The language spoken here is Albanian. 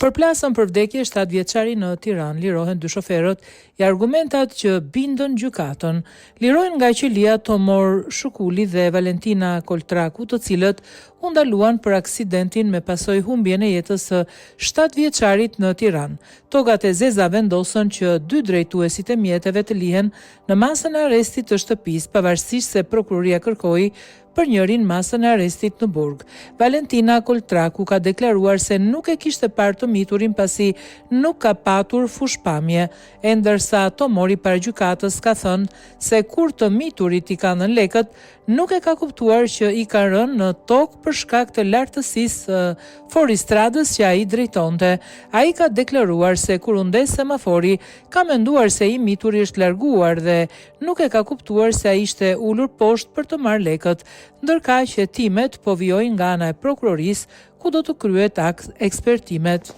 Përplasën për vdekje shtatëvjeçarin në Tiranë, lirohen dy shoferët, ja argumentat që bindën gjykatën. Lirohen nga qelia Tomor Shukuli dhe Valentina Koltraku, të cilët u ndaluan për aksidentin me pasojë humbjen e jetës së shtatëvjeçarit në Tiranë. Togat e zeza vendosën që dy drejtuesit e mjeteve të lihen në masën e arrestit të shtëpisë, pavarësisht se prokuroria kërkoi për njërin masën e arrestit në burg. Valentina Koltraku ka deklaruar se nuk e kishte parë të miturin pasi nuk ka patur fushëpamje, e ndërsa Tomori para gjykatës ka thënë se kur të miturit i kanë dhënë lekët, nuk e ka kuptuar që i kanë rënë në tokë për shkak të lartësisë së fuoristradës që ai drejtonte. Ai ka deklaruar se kur u ndez semafori, ka menduar se i mituri është larguar dhe nuk e ka kuptuar se ai ishte ulur poshtë për të marrë lekët, ndërkaq hetimet po vijojnë nga ana e prokurorisë ku do të kryhet ekspertimet.